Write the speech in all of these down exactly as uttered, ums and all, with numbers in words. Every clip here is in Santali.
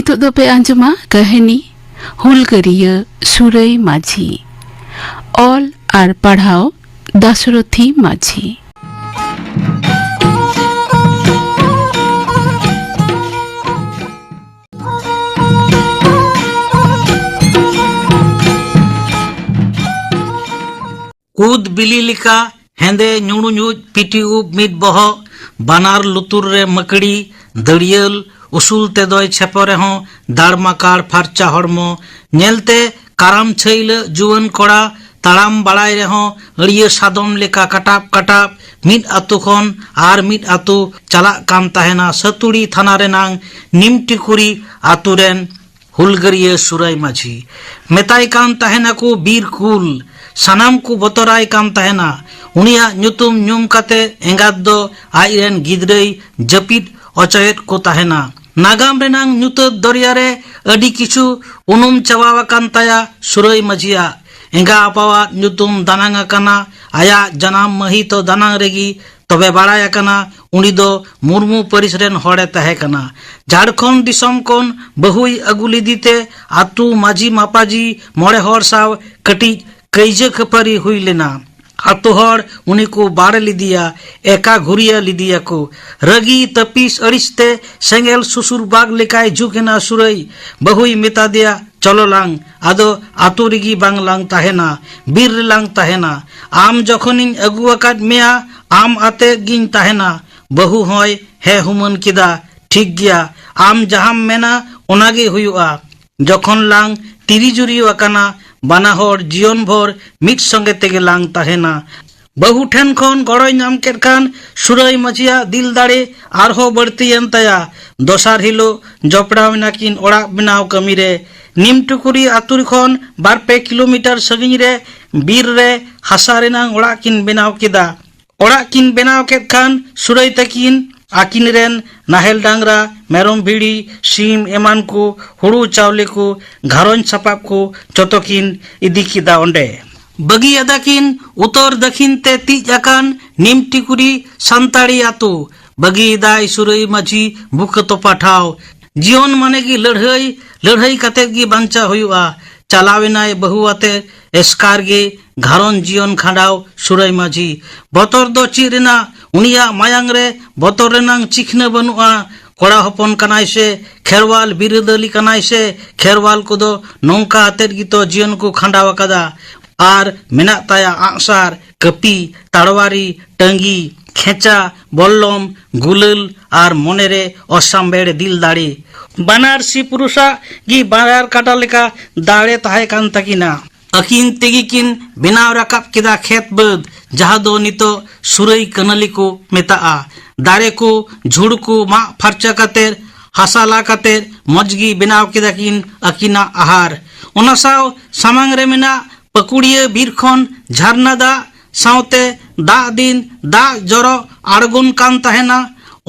ᱱᱤᱛᱚᱜ ᱫᱚᱯᱮ ᱟᱸᱡᱚᱢᱟ ᱠᱟᱹᱦᱱᱤ ᱦᱩᱞᱜᱟᱹᱨᱤᱭᱟᱹ ᱥᱩᱨᱟᱹᱭ ᱢᱟᱹᱡᱷᱤ᱾ ᱚᱞ ᱟᱨ ᱯᱟᱲᱦᱟᱣ ᱫᱟᱥᱨᱚᱛᱷᱤ ᱢᱟᱹᱡᱷᱤ᱾ ᱠᱩᱫ ᱵᱤᱞᱤ ᱞᱮᱠᱟ ᱦᱮᱸᱫᱮ ᱧᱩᱲᱩᱧᱩᱡ ᱯᱤᱴᱤ ᱩᱵ ᱢᱤᱫ ᱵᱚᱦᱚᱜ, ᱵᱟᱱᱟᱨ ᱞᱩᱛᱩᱨ ᱨᱮ ᱢᱟᱹᱠᱲᱤ, ᱫᱟᱹᱲᱭᱟᱹᱞ, ᱩᱥᱩᱞ ᱛᱮᱫᱚᱭ ᱪᱷᱮᱯᱚ ᱨᱮᱦᱚᱸ ᱫᱟᱲᱢᱟᱠᱟᱲ ᱯᱷᱟᱨᱪᱟ ᱦᱚᱲᱢᱚ, ᱧᱮᱞᱛᱮ ᱠᱟᱨᱟᱢ ᱪᱷᱟᱹᱭᱞᱟᱹᱜ ᱡᱩᱣᱟᱹᱱ ᱠᱚᱲᱟ, ᱛᱟᱲᱟᱢ ᱵᱟᱲᱟᱭ ᱨᱮᱦᱚᱸ ᱟᱹᱲᱭᱟᱹ ᱥᱟᱫᱚᱢ ᱞᱮᱠᱟ ᱠᱟᱴᱟᱵ ᱠᱟᱴᱟᱵ, ᱢᱤᱫ ᱟᱹᱛᱩ ᱠᱷᱚᱱ ᱟᱨ ᱢᱤᱫ ᱟᱹᱛᱩ ᱪᱟᱞᱟᱜ ᱠᱟᱱ ᱛᱟᱦᱮᱱᱟ ᱥᱟᱹᱛᱩᱲᱤ ᱛᱷᱟᱱᱟ ᱨᱮᱱᱟᱝ ᱱᱤᱢᱴᱤᱠᱩᱨᱤ ᱟᱹᱛᱩ ᱨᱮᱱ ᱦᱩᱞᱜᱟᱹᱨᱤᱭᱟᱹ ᱥᱩᱨᱟᱹᱭ ᱢᱟᱹᱡᱷᱤ᱾ ᱢᱮᱛᱟᱭ ᱠᱟᱱ ᱛᱟᱦᱮᱱᱟᱠᱚ ᱵᱤᱨ ᱠᱩᱞ᱾ ᱥᱟᱱᱟᱢ ᱠᱚ ᱵᱚᱛᱚᱨᱟᱭ ᱠᱟᱱ ᱛᱟᱦᱮᱱᱟ᱾ ᱩᱱᱤᱭᱟᱜ ᱧᱩᱛᱩᱢ ᱧᱩᱢ ᱠᱟᱛᱮ ᱮᱸᱜᱟᱛ ᱫᱚ ᱟᱡ ᱨᱮᱱ ᱜᱤᱫᱽᱨᱟᱹᱭ ᱡᱟᱹᱯᱤᱫ ᱚᱪᱚᱭᱮᱫ ᱠᱚ ᱛᱟᱦᱮᱱᱟ᱾ ᱱᱟᱜᱟᱢ ᱨᱮᱱᱟᱝ ᱧᱩᱛᱟᱹᱛ ᱫᱚᱨᱭᱟ ᱨᱮ ᱟᱹᱰᱤ ᱠᱤᱪᱷᱩ ᱩᱱᱩᱢ ᱪᱟᱵᱟ ᱟᱠᱟᱱ ᱛᱟᱭᱟ ᱥᱩᱨᱟᱹᱭ ᱢᱟᱹᱡᱷᱤᱭᱟᱜ᱾ ᱮᱸᱜᱟ ᱟᱯᱟᱣᱟᱜ ᱧᱩᱛᱩᱢ ᱫᱟᱱᱟᱝ ᱟᱠᱟᱱᱟ᱾ ᱟᱭᱟᱜ ᱡᱟᱱᱟᱢ ᱢᱟᱹᱦᱤᱛ ᱦᱚᱸ ᱫᱟᱱᱟᱝ ᱨᱮᱜᱮ᱾ ᱛᱚᱵᱮ ᱵᱟᱲᱟᱭ ᱟᱠᱟᱱᱟ, ᱩᱱᱤ ᱫᱚ ᱢᱩᱨᱢᱩ ᱯᱟᱹᱨᱤᱥ ᱨᱮᱱ ᱦᱚᱲᱮ ᱛᱟᱦᱮᱸ ᱠᱟᱱᱟ᱾ ᱡᱷᱟᱲᱠᱷᱚᱸᱰ ᱫᱤᱥᱚᱢ ᱠᱷᱚᱱ ᱵᱟᱹᱦᱩᱭ ᱟᱹᱜᱩ ᱞᱮᱫᱮ ᱛᱮ ᱟᱹᱛᱩ ᱢᱟᱹᱡᱷᱤ ᱢᱟᱯᱟᱡᱤ ᱢᱚᱬᱮ ᱦᱚᱲ ᱥᱟᱶ ᱠᱟᱹᱴᱤᱡ ᱠᱟᱹᱭᱡᱟᱹ ᱠᱷᱟᱹᱯᱟᱹᱨᱤ ᱦᱩᱭ ᱞᱮᱱᱟ᱾ ᱟᱹᱛᱩ ᱦᱚᱲ ᱩᱱᱤ ᱠᱚ ᱵᱟᱲ ᱞᱮᱫᱮᱭᱟ, ᱮᱠᱟ ᱜᱷᱩᱨᱤᱭᱟᱹ ᱞᱮᱫᱮᱭᱟ ᱠᱚ᱾ ᱨᱟᱹᱜᱤ ᱛᱟᱹᱯᱤᱥ ᱟᱹᱲᱤᱥ ᱛᱮ ᱥᱮᱸᱜᱮᱞ ᱥᱩᱥᱩᱨ ᱵᱟᱜᱽ ᱞᱮᱠᱟᱭ ᱡᱩᱜᱽ ᱮᱱᱟ ᱥᱩᱨᱟᱹᱭ᱾ ᱵᱟᱹᱦᱩᱭ ᱢᱮᱛᱟ ᱫᱮᱭᱟ, "ᱪᱚᱞᱚ ᱞᱟᱝ, ᱟᱫᱚ ᱟᱹᱛᱩ ᱨᱮᱜᱮ ᱵᱟᱝ ᱞᱟᱝ ᱛᱟᱦᱮᱱᱟ, ᱵᱤᱨ ᱨᱮᱞᱟᱝ ᱛᱟᱦᱮᱱᱟ᱾ ᱟᱢ ᱡᱚᱠᱷᱚᱱᱤᱧ ᱟᱹᱜᱩ ᱟᱠᱟᱫ ᱢᱮᱭᱟ, ᱟᱢ ᱟᱛᱮ ᱜᱤᱧ ᱛᱟᱦᱮᱱᱟ᱾" ᱵᱟᱹᱦᱩ ᱦᱚᱸᱭ ᱦᱮᱸ ᱦᱩᱢᱟᱹᱱ ᱠᱮᱫᱟ᱾ "ᱴᱷᱤᱠ ᱜᱮᱭᱟ, ᱟᱢ ᱡᱟᱦᱟᱸᱢ ᱢᱮᱱᱟ ᱚᱱᱟ ᱜᱮ ᱦᱩᱭᱩᱜᱼᱟ᱾ ᱡᱚᱠᱷᱚᱱ ᱞᱟᱝ ᱛᱤᱨᱤ ᱡᱩᱨᱤ ᱟᱠᱟᱱᱟ, ᱵᱟᱱᱟ ᱦᱚᱲ ᱡᱤᱭᱚᱱ ᱵᱷᱳᱨ ᱢᱤᱫ ᱥᱚᱸᱜᱮ ᱛᱮᱜᱮ ᱞᱟᱝ ᱛᱟᱦᱮᱱᱟ᱾" ᱵᱟᱹᱦᱩ ᱴᱷᱮᱱ ᱠᱷᱚᱱ ᱜᱚᱲᱚᱭ ᱧᱟᱢ ᱠᱮᱫ ᱠᱷᱟᱱ ᱥᱩᱨᱟᱹᱭ ᱢᱟᱹᱡᱷᱤᱭᱟᱜ ᱫᱤᱞ ᱫᱟᱲᱮ ᱟᱨᱦᱚᱸ ᱵᱟᱹᱲᱛᱤᱭᱮᱱ ᱛᱟᱭᱟ᱾ ᱫᱚᱥᱟᱨ ᱦᱤᱞᱳᱜ ᱡᱚᱯᱲᱟᱣ ᱮᱱᱟᱠᱤᱱ ᱚᱲᱟᱜ ᱵᱮᱱᱟᱣ ᱠᱟᱹᱢᱤ ᱨᱮ᱾ ᱱᱤᱢᱴᱩᱠᱩᱨᱤ ᱟᱹᱛᱩ ᱠᱷᱚᱱ ᱵᱟᱨ ᱯᱮ ᱠᱤᱞᱳᱢᱤᱴᱟᱨ ᱥᱟᱺᱜᱤᱧ ᱨᱮ ᱵᱤᱨ ᱨᱮ ᱦᱟᱥᱟ ᱨᱮᱱᱟᱜ ᱚᱲᱟᱜ ᱠᱤᱱ ᱵᱮᱱᱟᱣ ᱠᱮᱫᱟ᱾ ᱚᱲᱟᱜ ᱠᱤᱱ ᱵᱮᱱᱟᱣ ᱠᱮᱫ ᱠᱷᱟᱱ ᱥᱩᱨᱟᱹᱭ ᱛᱟᱹᱠᱤᱱ ᱟᱹᱠᱤᱱ ᱨᱮᱱ ᱱᱟᱦᱮᱞ ᱰᱟᱝᱨᱟ, ᱢᱮᱨᱚᱢ ᱵᱷᱤᱲᱤ, ᱥᱤᱢ ᱮᱢᱟᱱ ᱠᱚ, ᱦᱩᱲᱩ ᱪᱟᱣᱞᱮ ᱠᱚ, ᱜᱷᱟᱨᱚᱸᱡᱽ ᱥᱟᱯᱟᱵ ᱠᱚ ᱡᱚᱛᱚ ᱠᱤᱱ ᱤᱫᱤ ᱠᱮᱫᱟ ᱚᱸᱰᱮ᱾ ᱵᱟᱹᱜᱤ ᱟᱫᱟ ᱠᱤᱱ ᱩᱛᱚᱨ ᱫᱟᱹᱠᱷᱤᱱ ᱛᱮ ᱛᱤᱡ ᱟᱠᱟᱱ ᱱᱤᱢᱴᱤᱠᱩᱨᱤ ᱥᱟᱱᱛᱟᱲᱤ ᱟᱛᱳ᱾ ᱵᱟᱹᱜᱤᱭᱮᱫᱟᱭ ᱥᱩᱨᱟᱹᱭ ᱢᱟᱹᱡᱷᱤ ᱵᱩᱠᱟᱹ ᱛᱚᱯᱟ ᱴᱷᱟᱶ᱾ ᱡᱤᱭᱚᱱ ᱢᱟᱱᱮ ᱜᱮ ᱞᱟᱹᱲᱦᱟᱹᱭ, ᱞᱟᱹᱲᱦᱟᱹᱭ ᱠᱟᱛᱮᱫ ᱜᱮ ᱵᱟᱧᱪᱟᱣ ᱦᱩᱭᱩᱜᱼᱟ᱾ ᱪᱟᱞᱟᱣ ᱮᱱᱟᱭ ᱵᱟᱹᱦᱩ ᱟᱛᱮ ᱮᱥᱠᱟᱨ ᱜᱮ ᱜᱷᱟᱨᱚᱸᱡᱽ ᱡᱤᱭᱚᱱ ᱠᱷᱟᱸᱰᱟᱣ ᱥᱩᱨᱟᱹᱭ ᱢᱟᱹᱡᱷᱤ᱾ ᱵᱚᱛᱚᱨ ᱫᱚ ᱪᱮᱫ ᱨᱮᱱᱟᱜ? ᱩᱱᱤᱭᱟᱜ ᱢᱟᱭᱟᱝ ᱨᱮ ᱵᱚᱛᱚᱨ ᱨᱮᱱᱟᱝ ᱪᱤᱠᱷᱱᱟᱹ ᱵᱟᱹᱱᱩᱜᱼᱟ᱾ ᱠᱚᱲᱟ ᱦᱚᱯᱚᱱ ᱠᱟᱱᱟᱭ ᱥᱮ ᱠᱷᱮᱨᱣᱟᱞ ᱵᱤᱨᱟᱹᱫᱟᱹᱞᱤ ᱠᱟᱱᱟᱭ ᱥᱮ ᱠᱷᱮᱨᱣᱟᱞ ᱠᱚᱫᱚ ᱱᱚᱝᱠᱟ ᱟᱛᱮᱫ ᱜᱮᱛᱚ ᱡᱤᱭᱚᱱ ᱠᱚ ᱠᱷᱟᱸᱰᱟᱣ ᱟᱠᱟᱫᱟ᱾ ᱟᱨ ᱢᱮᱱᱟᱜ ᱛᱟᱭᱟ ᱟᱸᱜᱼᱥᱟᱨ, ᱠᱟᱹᱯᱤ, ᱛᱟᱲᱣᱟᱨᱤ, ᱴᱟᱹᱝᱜᱤ, ᱠᱷᱮᱸᱪᱟ, ᱵᱚᱞᱞᱚᱢ, ᱜᱩᱞᱟᱹᱞ ᱟᱨ ᱢᱚᱱᱮᱨᱮ ᱚᱥᱟᱢᱵᱮᱲ ᱫᱤᱞ ᱫᱟᱲᱮ᱾ ᱵᱟᱱᱟᱨ ᱥᱤ ᱯᱩᱨᱩᱥᱟᱜ ᱜᱮ ᱵᱟᱱᱟᱨ ᱠᱟᱴᱟ ᱞᱮᱠᱟ ᱫᱟᱲᱮ ᱛᱟᱦᱮᱸ ᱠᱟᱱ ᱛᱟᱹᱠᱤᱱᱟ᱾ ᱟᱹᱠᱤᱱ ᱛᱮᱜᱮ ᱠᱤᱱ ᱵᱮᱱᱟᱣ ᱨᱟᱠᱟᱵ ᱠᱮᱫᱟ ᱠᱷᱮᱛ ᱵᱟᱹᱫᱽ, ᱡᱟᱦᱟᱸ ᱫᱚ ᱱᱤᱛᱚᱜ ᱥᱩᱨᱟᱹᱭ ᱠᱟᱹᱱᱟᱹᱞᱤ ᱠᱚ ᱢᱮᱛᱟᱜᱼᱟ᱾ ᱫᱟᱨᱮ ᱠᱚ, ᱡᱷᱩᱲ ᱠᱚ ᱢᱟᱜ ᱯᱷᱟᱨᱪᱟ ᱠᱟᱛᱮ, ᱦᱟᱥᱟ ᱞᱟ ᱠᱟᱛᱮ ᱢᱚᱡᱽ ᱜᱮ ᱵᱮᱱᱟᱣ ᱠᱮᱫᱟ ᱠᱤᱱ ᱟᱹᱠᱤᱱᱟᱜ ᱟᱦᱟᱨ᱾ ᱚᱱᱟ ᱥᱟᱶ ᱥᱟᱢᱟᱝ ᱨᱮ ᱢᱮᱱᱟᱜ ᱯᱟᱹᱠᱩᱲᱤᱭᱟᱹ ᱵᱤᱨ ᱠᱷᱚᱱ ᱡᱷᱟᱨᱱᱟ ᱫᱟᱜ ᱥᱟᱶᱛᱮ ᱫᱟᱜ ᱫᱤᱱ ᱫᱟᱜ ᱡᱚᱨᱚ ᱟᱬᱜᱚᱱ ᱠᱟᱱ ᱛᱟᱦᱮᱱᱟ᱾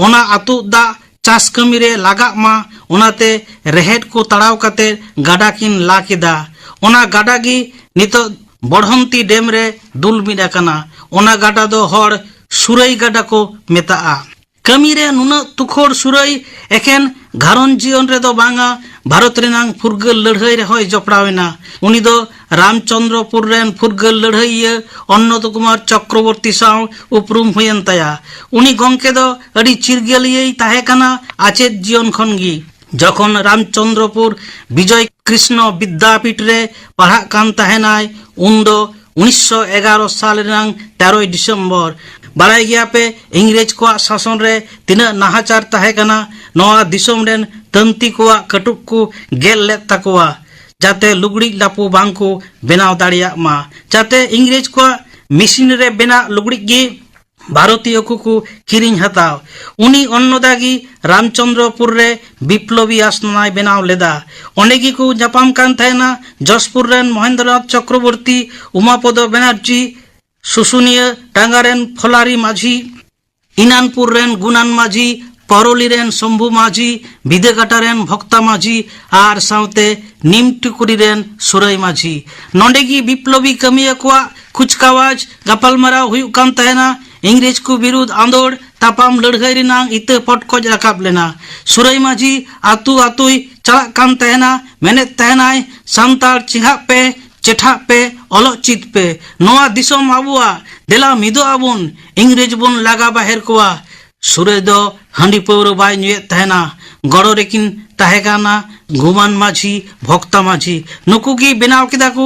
ᱚᱱᱟ ᱟᱹᱛᱩᱜ ᱫᱟᱜ ᱪᱟᱥ ᱠᱟᱹᱢᱤ ᱨᱮ ᱞᱟᱜᱟᱜ ᱢᱟ, ᱚᱱᱟᱛᱮ ᱨᱮᱦᱮᱫ ᱠᱚ ᱛᱟᱲᱟᱣ ᱠᱟᱛᱮ ᱜᱟᱰᱟ ᱠᱤᱱ ᱞᱟ ᱠᱮᱫᱟ᱾ ᱚᱱᱟ ᱜᱟᱰᱟ ᱜᱮ ᱱᱤᱛᱚᱜ ᱵᱚᱲᱦᱚᱱᱛᱤ ᱰᱮᱢ ᱨᱮ ᱫᱩᱞ ᱢᱤᱫ ᱟᱠᱟᱱᱟ᱾ ᱚᱱᱟ ᱜᱟᱰᱟ ᱫᱚ ᱦᱚᱲ ᱥᱩᱨᱟᱹᱭ ᱜᱟᱰᱟ ᱠᱚ ᱢᱮᱛᱟᱜᱼᱟ᱾ ᱠᱟᱹᱢᱤ ᱨᱮ ᱱᱩᱱᱟᱹᱜ ᱛᱩᱠᱷᱚᱲ ᱥᱩᱨᱟᱹᱭ ᱮᱠᱮᱱ ᱜᱷᱟᱨᱚᱸᱡᱽ ᱡᱤᱭᱚᱱ ᱨᱮᱫᱚ ᱵᱟᱝᱟ, ᱵᱷᱟᱨᱚᱛ ᱨᱮᱱᱟᱝ ᱯᱷᱩᱨᱜᱟᱹᱞ ᱞᱟᱹᱲᱦᱟᱹᱭ ᱨᱮᱦᱚᱸᱭ ᱡᱚᱯᱲᱟᱣ ᱮᱱᱟ᱾ ᱩᱱᱤ ᱫᱚ ᱨᱟᱢᱪᱚᱸᱫᱽᱨᱚᱯᱩᱨ ᱨᱮᱱ ᱯᱷᱩᱨᱜᱟᱹᱞ ᱞᱟᱹᱲᱦᱟᱹᱭᱤᱭᱟᱹ ᱚᱱᱱᱚᱛ ᱠᱩᱢᱟᱨ ᱪᱚᱠᱨᱚᱵᱚᱨᱛᱤ ᱥᱟᱶ ᱩᱯᱨᱩᱢ ᱦᱩᱭᱮᱱ ᱛᱟᱭᱟ᱾ ᱩᱱᱤ ᱜᱚᱢᱠᱮ ᱫᱚ ᱟᱹᱰᱤ ᱪᱤᱨᱜᱟᱹᱞᱤᱭᱟᱹᱭ ᱛᱟᱦᱮᱸ ᱠᱟᱱᱟ ᱟᱪᱮᱫ ᱡᱤᱭᱚᱱ ᱠᱷᱚᱱ ᱜᱮ᱾ ᱡᱚᱠᱷᱚᱱ ᱨᱟᱢᱪᱚᱸᱫᱽᱨᱚᱯᱩᱨ ᱵᱤᱡᱚᱭ ᱠᱨᱤᱥᱱᱚ ᱵᱤᱫᱽᱫᱟᱯᱤᱴ ᱨᱮ ᱯᱟᱲᱦᱟᱜ ᱠᱟᱱ ᱛᱟᱦᱮᱱᱟᱭ, ᱩᱱᱫᱚ ᱩᱱᱤᱥᱥᱚ ᱮᱜᱟᱨᱚ ᱥᱟᱞ ᱨᱮᱱᱟᱝ ᱛᱮᱨᱚᱭ ᱰᱤᱥᱮᱢᱵᱚᱨ᱾ ᱵᱟᱲᱟᱭ ᱜᱮᱭᱟ ᱯᱮ, ᱤᱝᱨᱮᱡᱽ ᱠᱚᱣᱟᱜ ᱥᱟᱥᱚᱱ ᱨᱮ ᱛᱤᱱᱟᱹᱜ ᱱᱟᱦᱟᱪᱟᱨ ᱛᱟᱦᱮᱸ ᱠᱟᱱᱟ᱾ ᱱᱚᱣᱟ ᱫᱤᱥᱚᱢ ᱨᱮᱱ ᱛᱟᱹᱱᱛᱤ ᱠᱚᱣᱟᱜ ᱠᱟᱹᱴᱩᱵ ᱠᱚ ᱜᱮᱫ ᱞᱮᱫ ᱛᱟᱠᱚᱣᱟ, ᱡᱟᱛᱮ ᱞᱩᱜᱽᱲᱤᱡ ᱞᱟᱯᱚ ᱵᱟᱝ ᱠᱚ ᱵᱮᱱᱟᱣ ᱫᱟᱲᱮᱭᱟᱜ ᱢᱟ, ᱡᱟᱛᱮ ᱤᱝᱨᱮᱡᱽ ᱠᱚᱣᱟᱜ ᱢᱮᱥᱤᱱ ᱨᱮ ᱵᱮᱱᱟᱜ ᱞᱩᱜᱽᱲᱤᱡ ᱜᱮ ᱵᱷᱟᱨᱚᱛᱤᱭᱚ ᱠᱚᱠᱚ ᱠᱤᱨᱤᱧ ᱦᱟᱛᱟᱣ᱾ ᱩᱱᱤ ᱚᱱᱱᱚᱫᱟ ᱜᱮ ᱨᱟᱢᱪᱚᱸᱫᱽᱨᱚᱯᱩᱨ ᱨᱮ ᱵᱤᱯᱞᱚᱵᱤ ᱟᱥᱱᱟᱭ ᱵᱮᱱᱟᱣ ᱞᱮᱫᱟ᱾ ᱚᱸᱰᱮ ᱜᱮᱠᱚ ᱧᱟᱯᱟᱢ ᱠᱟᱱ ᱛᱟᱦᱮᱱᱟ ᱡᱚᱥᱯᱩᱨ ᱨᱮᱱ ᱢᱚᱦᱮᱱᱫᱨᱚᱱᱟᱛᱷ ᱪᱚᱠᱨᱚᱵᱚᱨᱛᱤ, ᱩᱢᱟᱯᱚᱫᱚ ᱵᱮᱱᱟᱨᱡᱤ, ᱥᱩᱥᱩᱱᱤᱭᱟᱹ ᱴᱟᱸᱜᱟ ᱨᱮᱱ ᱯᱷᱚᱞᱟᱨᱤ ᱢᱟᱹᱡᱷᱤ, ᱤᱱᱟᱱᱯᱩᱨ ᱨᱮᱱ ᱜᱩᱱᱟᱱ ᱢᱟᱹᱡᱷᱤ, ᱯᱚᱨᱚᱞᱤ ᱨᱮᱱ ᱥᱚᱢᱵᱷᱩ ᱢᱟᱹᱡᱷᱤ, ᱵᱤᱫᱟᱹᱠᱟᱴᱟ ᱨᱮᱱ ᱵᱷᱚᱠᱛᱟ ᱢᱟᱹᱡᱷᱤ ᱟᱨ ᱥᱟᱶᱛᱮ ᱱᱤᱢᱴᱩᱠᱩᱨᱤ ᱨᱮᱱ ᱥᱩᱨᱟᱹᱭ ᱢᱟᱹᱡᱷᱤ᱾ ᱱᱚᱸᱰᱮ ᱜᱮ ᱵᱤᱯᱞᱚᱵᱤ ᱠᱟᱹᱢᱤᱭᱟᱹ ᱠᱚᱣᱟᱜ ᱠᱩᱪᱠᱟᱣᱟᱡᱽ ᱜᱟᱯᱟᱞᱢᱟᱨᱟᱣ ᱦᱩᱭᱩᱜ ᱠᱟᱱ ᱛᱟᱦᱮᱱᱟ᱾ ᱤᱝᱨᱮᱡᱽ ᱠᱚ ᱵᱤᱨᱩᱫᱷ ᱟᱸᱫᱳᱲ ᱛᱟᱯᱟᱢ ᱞᱟᱹᱲᱦᱟᱹᱭ ᱨᱮᱱᱟᱝ ᱤᱛᱟᱹ ᱯᱚᱴᱠᱚᱡ ᱨᱟᱠᱟᱵ ᱞᱮᱱᱟ᱾ ᱥᱩᱨᱟᱹᱭ ᱢᱟᱹᱡᱷᱤ ᱟᱹᱛᱩ ᱟᱹᱛᱩᱭ ᱪᱟᱞᱟᱜ ᱠᱟᱱ ᱛᱟᱦᱮᱱᱟ, ᱢᱮᱱᱮᱫ ᱛᱟᱦᱮᱱᱟᱭ, "ᱥᱟᱱᱛᱟᱲ ᱪᱮᱸᱜᱷᱟᱜ ᱯᱮ, ᱪᱮᱴᱷᱟᱜ ᱯᱮ, ᱚᱞᱚᱜ ᱪᱮᱫ ᱯᱮ, ᱱᱚᱣᱟ ᱫᱤᱥᱚᱢ ᱟᱵᱚᱣᱟᱜ, ᱫᱮᱞᱟ ᱢᱤᱫᱚᱜ ᱟᱵᱚᱱ, ᱤᱝᱨᱮᱡᱽ ᱵᱚᱱ ᱞᱟᱜᱟ ᱵᱟᱦᱮᱨ ᱠᱚᱣᱟ᱾" ᱥᱩᱨᱟᱹᱭ ᱫᱚ ᱦᱟᱺᱰᱤ ᱯᱟᱹᱣᱨᱟᱹ ᱵᱟᱭ ᱧᱩᱭᱮᱫ ᱛᱟᱦᱮᱱᱟ᱾ ᱜᱚᱲᱚ ᱨᱮᱠᱤᱱ ᱛᱟᱦᱮᱸ ᱠᱟᱱᱟ ᱜᱩᱢᱟᱱ ᱢᱟᱹᱡᱷᱤ, ᱵᱷᱚᱠᱛᱟ ᱢᱟᱹᱡᱷᱤ᱾ ᱱᱩᱠᱩ ᱜᱮ ᱵᱮᱱᱟᱣ ᱠᱮᱫᱟ ᱠᱚ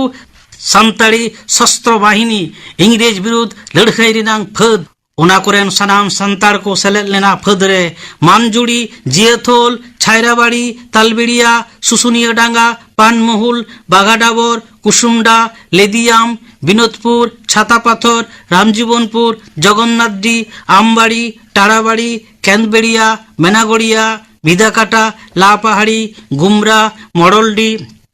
ᱥᱟᱱᱛᱟᱲᱤ ᱥᱚᱥᱛᱨᱚ ᱵᱟᱦᱤᱱᱤ, ᱤᱝᱨᱮᱡᱽ ᱵᱤᱨᱩᱫᱷ ᱞᱟᱹᱲᱦᱟᱹᱭ ᱨᱮᱱᱟᱝ ᱯᱷᱟᱹᱫᱽ᱾ ᱚᱱᱟ ᱠᱚᱨᱮᱱ ᱥᱟᱱᱟᱢ ᱥᱟᱱᱛᱟᱲ ᱠᱚ ᱥᱮᱞᱮᱫ ᱞᱮᱱᱟ ᱯᱷᱟᱹᱫᱽ ᱨᱮ᱾ ᱢᱟᱱᱡᱩᱲᱤ, ᱡᱤᱭᱟᱹᱛᱷᱳᱞ, ᱪᱷᱟᱭᱨᱟᱵᱟᱲᱤ, ᱛᱟᱞᱵᱮᱲᱤᱭᱟ, ᱥᱩᱥᱩᱱᱤᱭᱟᱹ ᱰᱟᱸᱜᱟ, ᱯᱟᱱᱢᱩᱦᱩᱞ, ᱵᱟᱜᱟᱰᱟᱵᱚᱨ, ᱠᱩᱥᱩᱢᱰᱟ, ᱞᱮᱫᱤᱭᱟᱢ, ᱵᱤᱱᱳᱫᱽᱯᱩᱨ, ᱪᱷᱟᱛᱟᱯᱟᱛᱷᱚᱨ, ᱨᱟᱢᱡᱤᱵᱚᱱᱯᱩᱨ, ᱡᱚᱜᱚᱱᱱᱟᱛᱷᱰᱤ, ᱟᱢᱵᱟᱲᱤ, ᱴᱟᱲᱟᱵᱟᱲᱤ, ᱠᱮᱸᱫᱽᱵᱮᱲᱤᱭᱟ, ᱢᱮᱱᱟᱜᱚᱲᱤᱭᱟ, ᱵᱤᱫᱟᱠᱟᱴᱟ, ᱞᱟᱯᱟᱦᱟᱲᱤ, ᱜᱩᱢᱨᱟ, ᱢᱚᱲᱚᱞᱰᱤ,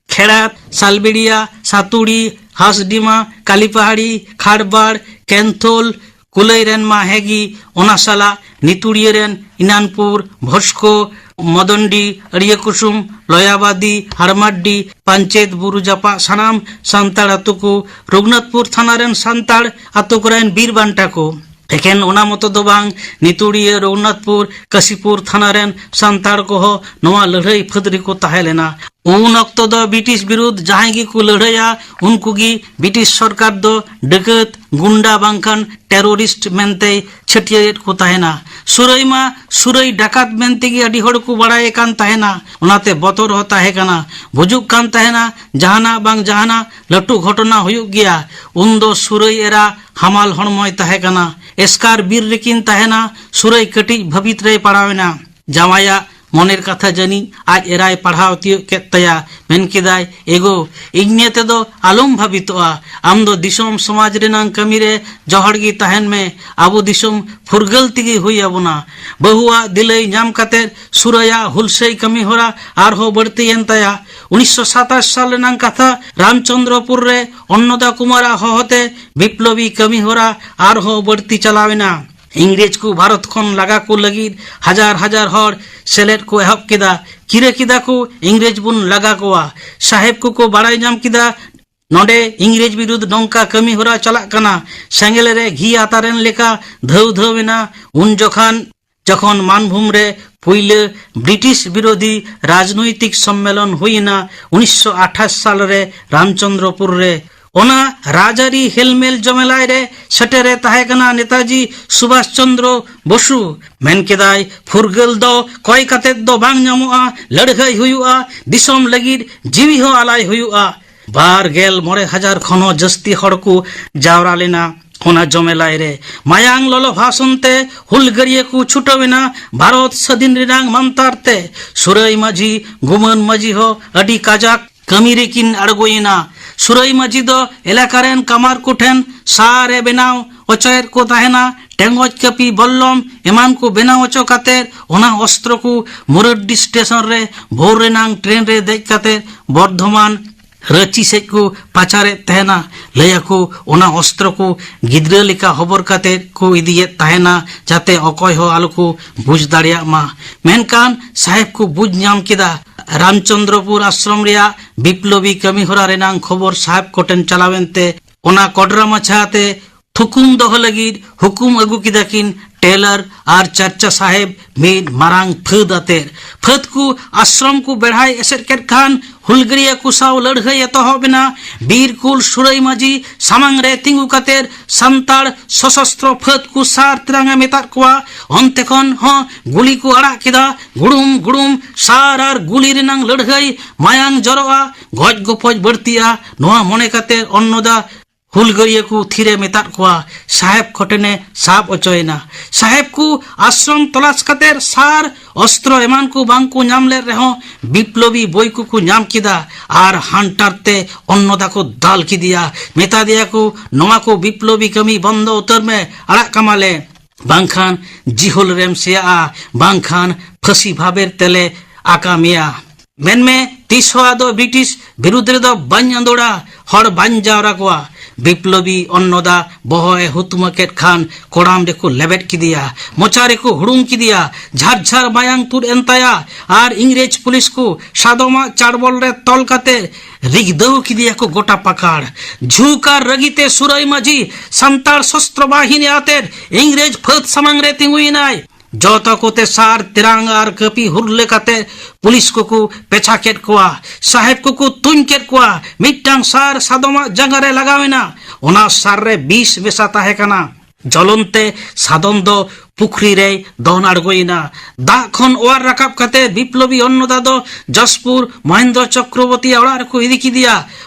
ᱠᱷᱮᱲᱟᱛ, ᱥᱟᱞᱵᱮᱲᱤᱭᱟ, ᱥᱟᱛᱩᱲᱤ, ᱦᱟᱥᱰᱤᱢᱟ, ᱠᱟᱞᱤᱯᱟᱦᱟᱲᱤ, ᱠᱷᱟᱲᱵᱟᱲ, ᱠᱮᱱᱛᱷᱳᱞ, ᱠᱩᱞᱟᱹᱭ ᱨᱮᱱ ᱢᱟ ᱦᱮᱸᱜᱤ, ᱚᱱᱟ ᱥᱟᱞᱟᱜ ᱱᱤᱛᱩᱲᱤᱭᱟᱹ ᱨᱮᱱ ᱤᱱᱟᱱᱯᱩᱨ, ᱵᱷᱚᱥᱠᱳ, ᱢᱚᱫᱚᱱᱰᱤ, ᱟᱹᱲᱤᱭᱟᱹ ᱠᱩᱥᱩᱢ, ᱞᱚᱭᱟᱵᱟᱫᱤ, ᱦᱟᱲᱢᱟᱰᱰᱤ, ᱯᱟᱧᱪᱮᱛ ᱵᱩᱨᱩ ᱡᱟᱯᱟᱜ ᱥᱟᱱᱟᱢ ᱥᱟᱱᱛᱟᱲ ᱟᱛᱳ ᱠᱚ, ᱨᱚᱜᱷᱩᱱᱟᱛᱷᱯᱩᱨ ᱛᱷᱟᱱᱟ ᱨᱮᱱ ᱥᱟᱱᱛᱟᱲ ᱟᱛᱳ ᱠᱚᱨᱮᱱ ᱵᱤᱨ ᱵᱟᱱᱴᱟ ᱠᱚ᱾ ᱮᱠᱮᱱ ᱚᱱᱟ ᱢᱚᱛᱚ ᱫᱚ ᱵᱟᱝ, ᱱᱤᱛᱩᱲᱤᱭᱟᱹ, ᱨᱚᱜᱷᱩᱱᱟᱛᱷᱯᱩᱨ, ᱠᱟᱥᱤᱯᱩᱨ ᱛᱷᱟᱱᱟ ᱨᱮᱱ ᱥᱟᱱᱛᱟᱲ ᱠᱚᱦᱚᱸ ᱱᱚᱣᱟ ᱞᱟᱹᱲᱦᱟᱹᱭ ᱯᱷᱟᱹᱫᱽ ᱨᱮᱠᱚ ᱛᱟᱦᱮᱸ ᱞᱮᱱᱟ᱾ ᱩᱱ ᱚᱠᱛᱚ ᱫᱚ ᱵᱨᱤᱴᱤᱥ ᱵᱤᱨᱩᱫᱷ ᱡᱟᱦᱟᱸᱭ ᱜᱮᱠᱚ ᱞᱟᱹᱲᱦᱟᱹᱭᱟ, ᱩᱱᱠᱩ ᱜᱮ ᱵᱨᱤᱴᱤᱥ ᱥᱚᱨᱠᱟᱨ ᱫᱚ ᱰᱟᱹᱠᱟᱹᱛ, ᱜᱩᱱᱰᱟ ᱵᱟᱝᱠᱷᱟᱱ ᱴᱮᱨᱚᱨᱤᱥᱴ ᱢᱮᱱᱛᱮᱭ ᱪᱷᱟᱹᱴᱭᱟᱹᱨᱮᱫ ᱠᱚ ᱛᱟᱦᱮᱱᱟ᱾ ᱥᱩᱨᱟᱹᱭ ᱢᱟ ᱥᱩᱨᱟᱹᱭ ᱰᱟᱠᱟᱛ ᱢᱮᱱᱛᱮ ᱜᱮ ᱟᱹᱰᱤ ᱦᱚᱲ ᱠᱚ ᱵᱟᱲᱟᱭᱮ ᱠᱟᱱ ᱛᱟᱦᱮᱱᱟ, ᱚᱱᱟᱛᱮ ᱵᱚᱛᱚᱨ ᱦᱚᱸ ᱛᱟᱦᱮᱸ ᱠᱟᱱᱟ᱾ ᱵᱩᱡᱩᱜ ᱠᱟᱱ ᱛᱟᱦᱮᱱᱟ ᱡᱟᱦᱟᱱᱟᱜ ᱵᱟᱝ ᱡᱟᱦᱟᱱᱟᱜ ᱞᱟᱹᱴᱩ ᱜᱷᱚᱴᱚᱱᱟ ᱦᱩᱭᱩᱜ ᱜᱮᱭᱟ᱾ ᱩᱱᱫᱚ ᱥᱩᱨᱟᱹᱭ ᱮᱨᱟ ᱦᱟᱢᱟᱞ ᱦᱚᱲᱢᱚᱭ ᱛᱟᱦᱮᱸ ᱠᱟᱱᱟ᱾ ᱮᱥᱠᱟᱨ ᱵᱤᱨ ᱨᱮᱠᱤᱱ ᱛᱟᱦᱮᱱᱟ᱾ ᱥᱩᱨᱟᱹᱭ ᱠᱟᱹᱴᱤᱡ ᱵᱷᱟᱹᱵᱤᱛ ᱨᱮᱭ ᱯᱟᱲᱟᱣ ᱮᱱᱟ᱾ ᱡᱟᱶᱟᱭᱟᱜ ᱢᱚᱱᱮᱨ ᱠᱟᱛᱷᱟ ᱡᱟᱹᱱᱤᱡ ᱟᱡ ᱮᱨᱟᱭ ᱯᱟᱲᱦᱟᱣ ᱛᱤᱭᱳᱜ ᱠᱮᱫ ᱛᱟᱭᱟ᱾ ᱢᱮᱱ ᱠᱮᱫᱟᱭ, "ᱮᱜᱳ, ᱤᱧ ᱱᱤᱭᱮ ᱛᱮᱫᱚ ᱟᱞᱚᱢ ᱵᱷᱟᱵᱤᱛᱚᱜᱼᱟ᱾ ᱟᱢ ᱫᱚ ᱫᱤᱥᱚᱢ ᱥᱚᱢᱟᱡᱽ ᱨᱮᱱᱟᱝ ᱠᱟᱹᱢᱤ ᱨᱮ ᱡᱚᱦᱚᱲ ᱜᱮ ᱛᱟᱦᱮᱱ ᱢᱮ᱾ ᱟᱵᱚ ᱫᱤᱥᱚᱢ ᱯᱷᱩᱨᱜᱟᱹᱞ ᱛᱮᱜᱮ ᱦᱩᱭ ᱟᱵᱚᱱᱟ᱾" ᱵᱟᱹᱦᱩᱣᱟᱜ ᱫᱤᱞᱟᱹᱭ ᱧᱟᱢ ᱠᱟᱛᱮ ᱥᱩᱨᱟᱹᱭᱟᱜ ᱦᱩᱞᱥᱟᱹᱭ ᱠᱟᱹᱢᱤ ᱦᱚᱨᱟ ᱟᱨᱦᱚᱸ ᱵᱟᱹᱲᱛᱤᱭᱮᱱ ᱛᱟᱭᱟ᱾ ᱩᱱᱤᱥᱥᱚ ᱥᱟᱛᱟᱥ ᱥᱟᱞ ᱨᱮᱱᱟᱝ ᱠᱟᱛᱷᱟ, ᱨᱟᱢᱪᱚᱸᱫᱽᱨᱚᱯᱩᱨ ᱨᱮ ᱚᱱᱱᱚᱫᱟ ᱠᱩᱢᱟᱨᱟᱜ ᱦᱚᱦᱚᱛᱮ ᱵᱤᱯᱞᱚᱵᱤ ᱠᱟᱹᱢᱤ ᱦᱚᱨᱟ ᱟᱨᱦᱚᱸ ᱵᱟᱹᱲᱛᱤ ᱪᱟᱞᱟᱣ ᱮᱱᱟ᱾ ᱤᱝᱨᱮᱡᱽ ᱠᱚ ᱵᱷᱟᱨᱚᱛ ᱠᱷᱚᱱ ᱞᱟᱜᱟ ᱠᱚ ᱞᱟᱹᱜᱤᱫ ᱦᱟᱡᱟᱨ ᱦᱟᱡᱟᱨ ᱦᱚᱲ ᱥᱮᱞᱮᱫ ᱠᱚ ᱮᱦᱚᱵ ᱠᱮᱫᱟ᱾ ᱠᱤᱨᱟᱹ ᱠᱮᱫᱟ ᱠᱚ, ᱤᱝᱨᱮᱡᱽ ᱵᱚᱱ ᱞᱟᱜᱟ ᱠᱚᱣᱟ᱾ ᱥᱟᱦᱮᱵᱽ ᱠᱚᱠᱚ ᱵᱟᱲᱟᱭ ᱧᱟᱢ ᱠᱮᱫᱟ ᱱᱚᱰᱮ ᱤᱝᱨᱮᱡᱽ ᱵᱤᱨᱩᱫᱷ ᱱᱚᱝᱠᱟ ᱠᱟᱹᱢᱤ ᱦᱚᱨᱟ ᱪᱟᱞᱟᱜ ᱠᱟᱱᱟ, ᱥᱮᱸᱜᱮᱞ ᱨᱮ ᱜᱷᱤ ᱟᱛᱟᱨᱮᱱ ᱞᱮᱠᱟ ᱫᱷᱟᱹᱣ ᱫᱷᱟᱹᱣ ᱮᱱᱟ᱾ ᱩᱱ ᱡᱚᱠᱷᱟᱱ ᱡᱚᱠᱷᱚᱱ ᱢᱟᱱᱵᱷᱩᱢ ᱨᱮ ᱯᱩᱭᱞᱟᱹ ᱵᱨᱤᱴᱤᱥ ᱵᱤᱨᱳᱫᱷᱤ ᱨᱟᱡᱽᱱᱳᱭᱛᱤᱠ ᱥᱚᱢᱢᱮᱞᱚᱱ ᱦᱩᱭ ᱮᱱᱟ ᱩᱱᱤᱥᱥᱚ ᱟᱴᱷᱟᱥ ᱥᱟᱞ ᱨᱮ ᱨᱟᱢᱪᱚᱸᱫᱽᱨᱚᱯᱩᱨ ᱨᱮ᱾ ᱚᱱᱟ ᱨᱟᱡᱽᱟᱹᱨᱤ ᱦᱮᱞᱢᱮᱞ ᱡᱚᱢᱮᱞᱟᱭ ᱨᱮ ᱥᱮᱴᱮᱨᱮ ᱛᱟᱦᱮᱸ ᱠᱟᱱᱟ ᱱᱮᱛᱟᱡᱤ ᱥᱩᱵᱷᱟᱥ ᱪᱚᱸᱫᱽᱨᱚ ᱵᱚᱥᱩ᱾ ᱢᱮᱱ ᱠᱮᱫᱟᱭ, ᱯᱷᱩᱨᱜᱟᱹᱞ ᱫᱚ ᱠᱚᱭ ᱠᱟᱛᱮᱫ ᱫᱚ ᱵᱟᱝ ᱧᱟᱢᱚᱜᱼᱟ, ᱞᱟᱹᱲᱦᱟᱹᱭ ᱦᱩᱭᱩᱜᱼᱟ, ᱫᱤᱥᱚᱢ ᱞᱟᱹᱜᱤᱫ ᱡᱤᱣᱤ ᱦᱚᱸ ᱟᱞᱟᱭ ᱦᱩᱭᱩᱜᱼᱟ᱾ ᱵᱟᱨ ᱜᱮᱞ ᱢᱚᱬᱮ ᱦᱟᱡᱟᱨ ᱠᱷᱚᱱ ᱦᱚᱸ ᱡᱟᱹᱥᱛᱤ ᱦᱚᱲ ᱠᱚ ᱡᱟᱣᱨᱟ ᱞᱮᱱᱟ ᱚᱱᱟ ᱡᱚᱢᱮᱞᱟᱭ ᱨᱮ᱾ ᱢᱟᱭᱟᱝ ᱞᱚᱞᱚ ᱵᱷᱟᱥᱚᱱ ᱛᱮ ᱦᱩᱞᱜᱟᱹᱨᱤᱭᱟᱹ ᱠᱚ ᱪᱷᱩᱴᱟᱹᱣ ᱮᱱᱟ ᱵᱷᱟᱨᱚᱛ ᱥᱟᱹᱫᱷᱤᱱ ᱨᱮᱱᱟᱝ ᱢᱟᱱᱛᱟᱨ ᱛᱮ᱾ ᱥᱩᱨᱟᱹᱭ ᱢᱟᱹᱡᱷᱤ, ᱜᱩᱢᱟᱹᱱ ᱢᱟᱹᱡᱷᱤ ᱦᱚᱸ ᱟᱹᱰᱤ ᱠᱟᱡᱟᱠ ᱠᱟᱹᱢᱤ ᱨᱮᱠᱤᱱ ᱟᱬᱜᱚᱭᱮᱱᱟ᱾ ᱥᱩᱨᱟᱹᱭ ᱢᱟᱹᱡᱷᱤ ᱫᱚ ᱮᱞᱟᱠᱟ ᱨᱮᱱ ᱠᱟᱢᱟᱨ ᱠᱚᱴᱷᱮᱱ ᱥᱟᱨ ᱮ ᱵᱮᱱᱟᱣ ᱚᱪᱚᱭᱮᱫ ᱠᱚ ᱛᱟᱦᱮᱱᱟ᱾ ᱴᱮᱸᱜᱚᱪ, ᱠᱟᱹᱯᱤ, ᱵᱚᱞᱞᱚᱢ ᱮᱢᱟᱱ ᱠᱚ ᱵᱮᱱᱟᱣ ᱚᱪᱚ ᱠᱟᱛᱮ ᱚᱱᱟ ᱚᱥᱛᱨᱚ ᱠᱚ ᱢᱩᱨᱟᱹᱰᱰᱤ ᱥᱴᱮᱥᱚᱱ ᱨᱮ ᱵᱷᱳᱨ ᱨᱮᱱᱟᱝ ᱴᱨᱮᱱ ᱨᱮ ᱫᱮᱡ ᱠᱟᱛᱮ ᱵᱚᱨᱫᱷᱚᱢᱟᱱ ᱨᱟᱺᱪᱤ ᱥᱮᱫ ᱠᱚ ᱯᱟᱪᱟᱨᱮᱫ ᱛᱟᱦᱮᱱᱟ᱾ ᱞᱟᱹᱭ ᱟᱠᱚ ᱚᱱᱟ ᱚᱥᱛᱨᱚ ᱠᱚ ᱜᱤᱫᱽᱨᱟᱹ ᱞᱮᱠᱟ ᱦᱚᱵᱚᱨ ᱠᱟᱛᱮ ᱠᱚ ᱤᱫᱤᱭᱮᱫ ᱛᱟᱦᱮᱱᱟ, ᱡᱟᱛᱮ ᱚᱠᱚᱭ ᱦᱚᱸ ᱟᱞᱚ ᱠᱚ ᱵᱩᱡᱽ ᱫᱟᱲᱮᱭᱟᱜ ᱢᱟ᱾ ᱢᱮᱱᱠᱷᱟᱱ ᱥᱟᱦᱮᱵᱽ ᱠᱚ ᱵᱩᱡᱽ ᱧᱟᱢ ᱠᱮᱫᱟ, ᱨᱟᱢᱪᱚᱸᱫᱽᱨᱚᱯᱩᱨ ᱟᱥᱨᱚᱢ ᱨᱮᱭᱟᱜ ᱵᱤᱯᱞᱚᱵᱤ ᱠᱟᱹᱢᱤ ᱦᱚᱨᱟ ᱨᱮᱱᱟᱝ ᱠᱷᱚᱵᱚᱨ ᱥᱟᱦᱮᱵᱽ ᱠᱚᱴᱷᱮᱱ ᱪᱟᱞᱟᱣᱮᱱ ᱛᱮ ᱚᱱᱟ ᱠᱚᱰᱨᱟ ᱢᱟᱪᱷᱟ ᱛᱮ ᱛᱷᱩᱠᱩᱢ ᱫᱚᱦᱚ ᱞᱟᱹᱜᱤᱫ ᱦᱩᱠᱩᱢ ᱟᱹᱜᱩ ᱠᱮᱫᱟ ᱠᱤᱱ ᱴᱮᱞᱟᱨ ᱟᱨ ᱪᱟᱨᱪᱟ ᱥᱟᱦᱮᱵᱽ ᱢᱤᱫ ᱢᱟᱨᱟᱝ ᱯᱷᱟᱹᱫ ᱟᱛᱮ᱾ ᱯᱷᱟᱹᱫ ᱠᱚ ᱟᱥᱨᱚᱢ ᱠᱚ ᱵᱮᱲᱦᱟᱭ ᱮᱥᱮᱫ ᱠᱮᱫ ᱠᱷᱟᱱ ᱦᱩᱞᱜᱟᱹᱨᱤᱭᱟᱹ ᱠᱚ ᱥᱟᱶ ᱞᱟᱹᱲᱦᱟᱹᱭ ᱮᱛᱚᱦᱚᱵ ᱮᱱᱟ᱾ ᱵᱤᱨ ᱠᱩᱞ ᱥᱩᱨᱟᱹᱭ ᱢᱟᱹᱡᱷᱤ ᱥᱟᱢᱟᱝ ᱨᱮ ᱛᱤᱸᱜᱩ ᱠᱟᱛᱮ ᱥᱟᱱᱛᱟᱲ ᱥᱚᱥᱚᱥᱛᱨᱚ ᱯᱷᱟᱹᱫ ᱠᱚ ᱥᱟᱨ ᱛᱮᱨᱟᱝ ᱮ ᱢᱮᱛᱟᱫ ᱠᱚᱣᱟ᱾ ᱚᱱᱛᱮ ᱠᱷᱚᱱ ᱦᱚᱸ ᱜᱩᱞᱤ ᱠᱚ ᱟᱲᱟᱜ ᱠᱮᱫᱟ᱾ ᱜᱩᱲᱩᱢ ᱜᱩᱲᱩᱢ ᱥᱟᱨ ᱟᱨ ᱜᱩᱞᱤ ᱨᱮᱱᱟᱝ ᱞᱟᱹᱲᱦᱟᱹᱭ, ᱢᱟᱭᱟᱝ ᱡᱚᱨᱚᱜᱼᱟ, ᱜᱚᱡ ᱜᱚᱯᱚᱡ ᱵᱟᱹᱲᱛᱤᱜᱼᱟ᱾ ᱱᱚᱣᱟ ᱢᱚᱱᱮ ᱠᱟᱛᱮ ᱚᱱᱱᱚᱫᱟ ᱦᱩᱞᱜᱟᱹᱨᱤᱭᱟᱹ ᱠᱚ ᱛᱷᱤᱨᱮ ᱢᱮᱛᱟᱫ ᱠᱚᱣᱟ, ᱥᱟᱦᱮᱵᱽ ᱠᱚᱴᱷᱮᱱᱮ ᱥᱟᱵ ᱚᱪᱚᱭᱮᱱᱟ᱾ ᱥᱟᱦᱮᱵᱽ ᱠᱚ ᱟᱥᱨᱚᱢ ᱛᱚᱞᱟᱥ ᱠᱟᱛᱮ ᱥᱟᱨ, ᱚᱥᱛᱨᱚ ᱮᱢᱟᱱ ᱠᱚ ᱵᱟᱝ ᱠᱚ ᱧᱟᱢ ᱞᱮᱫ ᱨᱮᱦᱚᱸ ᱵᱤᱯᱞᱚᱵᱤ ᱵᱳᱭ ᱠᱚᱠᱚ ᱧᱟᱢ ᱠᱮᱫᱟ ᱟᱨ ᱦᱟᱱᱴᱟᱨ ᱛᱮ ᱚᱱᱱᱚᱫᱟ ᱠᱚ ᱫᱟᱞ ᱠᱮᱫᱮᱭᱟ᱾ ᱢᱮᱛᱟ ᱫᱮᱭᱟ ᱠᱚ, "ᱱᱚᱣᱟ ᱠᱚ ᱵᱤᱯᱞᱚᱵᱤ ᱠᱟᱹᱢᱤ ᱵᱚᱱᱫᱚ ᱩᱛᱟᱹᱨ ᱢᱮ, ᱟᱲᱟᱜ ᱠᱟᱢᱟᱞᱮ, ᱵᱟᱝᱠᱷᱟᱱ ᱡᱤᱦᱳᱞ ᱨᱮᱢ ᱥᱮᱭᱟᱜᱼᱟ, ᱵᱟᱝᱠᱷᱟᱱ ᱯᱷᱟᱹᱥᱤ ᱵᱷᱟᱵᱮᱨ ᱛᱮᱞᱮ ᱟᱠᱟ ᱢᱮᱭᱟ᱾ ᱢᱮᱱᱢᱮ, ᱛᱤᱥ ᱦᱚᱸ ᱟᱫᱚ ᱵᱨᱤᱴᱤᱥ ᱵᱤᱨᱩᱫᱽ ᱨᱮᱫᱚ ᱵᱟᱹᱧ ᱟᱸᱫᱳᱲᱟ, ᱦᱚᱲ ᱵᱟᱹᱧ ᱡᱟᱣᱨᱟ ᱠᱚᱣᱟ, ᱵᱤᱯᱞᱚᱵᱤ ᱚᱱᱱᱚᱫᱟ ᱵᱚᱦᱚᱜ ᱮ ᱦᱩᱛᱢᱟᱹ ᱠᱮᱫ ᱠᱷᱟᱱ ᱠᱚᱲᱟᱢ ᱨᱮᱠᱚ ᱞᱮᱵᱮᱫ ᱠᱮᱫᱮᱭᱟ, ᱢᱚᱪᱟ ᱨᱮᱠᱚ ᱦᱩᱲᱩᱝ ᱠᱮᱫᱮᱭᱟ, ᱡᱷᱟᱨ ᱡᱷᱟᱨ ᱢᱟᱭᱟᱝ ᱛᱩᱫ ᱮᱱ ᱛᱟᱭᱟ᱾ ᱟᱨ ᱤᱝᱨᱮᱡᱽ ᱯᱩᱞᱤᱥ ᱠᱚ ᱥᱟᱫᱚᱢᱟᱜ ᱪᱟᱲᱵᱚᱞ ᱨᱮ ᱛᱚᱞ ᱠᱟᱛᱮ ᱨᱤᱜᱫᱟᱹᱣ ᱠᱮᱫᱮᱭᱟ ᱠᱚ ᱜᱚᱴᱟ ᱯᱟᱠᱟᱲ᱾ ᱡᱷᱩᱠ ᱟᱨ ᱨᱟᱹᱜᱤ ᱛᱮ ᱥᱩᱨᱟᱹᱭ ᱢᱟᱹᱡᱷᱤ ᱥᱟᱱᱛᱟᱲ ᱥᱚᱥᱛᱨᱚ ᱵᱟᱦᱤᱱᱤ ᱟᱛᱮᱫ ᱤᱝᱨᱮᱡᱽ ᱯᱷᱟᱹᱫ ᱥᱟᱢᱟᱝ ᱨᱮ ᱛᱤᱸᱜᱩᱭᱮᱱᱟᱭ᱾ ᱡᱚᱛᱚ ᱠᱚᱛᱮ ᱥᱟᱨ, ᱛᱮᱨᱟᱝ ᱟᱨ ᱠᱟᱹᱯᱤ ᱦᱩᱨᱞᱟᱹ ᱠᱟᱛᱮ ᱯᱩᱞᱤᱥ ᱠᱚᱠᱚ ᱯᱮᱪᱷᱟ ᱠᱮᱫ ᱠᱚᱣᱟ᱾ ᱥᱟᱦᱮᱵᱽ ᱠᱚᱠᱚ ᱛᱩᱧ ᱠᱮᱫ ᱠᱚᱣᱟ᱾ ᱢᱤᱫᱴᱟᱝ ᱥᱟᱨ ᱥᱟᱫᱚᱢᱟᱜ ᱡᱟᱸᱜᱟ ᱨᱮ ᱞᱟᱜᱟᱣ ᱮᱱᱟ᱾ ᱚᱱᱟ ᱥᱟᱨ ᱨᱮ ᱵᱤᱥ ᱢᱮᱥᱟ ᱛᱟᱦᱮᱸ ᱠᱟᱱᱟ᱾ ᱡᱚᱞᱚᱱ ᱛᱮ ᱥᱟᱫᱚᱢ ᱫᱚ ᱯᱩᱠᱷᱨᱤ ᱨᱮᱭ ᱫᱚᱱ ᱟᱬᱜᱚᱭᱮᱱᱟ᱾ ᱫᱟᱜ ᱠᱷᱚᱱ ᱚᱣᱟᱨ ᱨᱟᱠᱟᱵ ᱠᱟᱛᱮ ᱵᱤᱯᱞᱚᱵᱤ ᱚᱱᱱᱚᱫᱟ ᱫᱚ ᱡᱟᱥᱯᱩᱨ ᱢᱚᱦᱮᱱᱫᱨᱚ ᱪᱚᱠᱨᱚᱵᱚᱨᱛᱤᱭᱟᱜ ᱚᱲᱟᱜ ᱨᱮᱠᱚ ᱤᱫᱤ ᱠᱮᱫᱮᱭᱟ᱾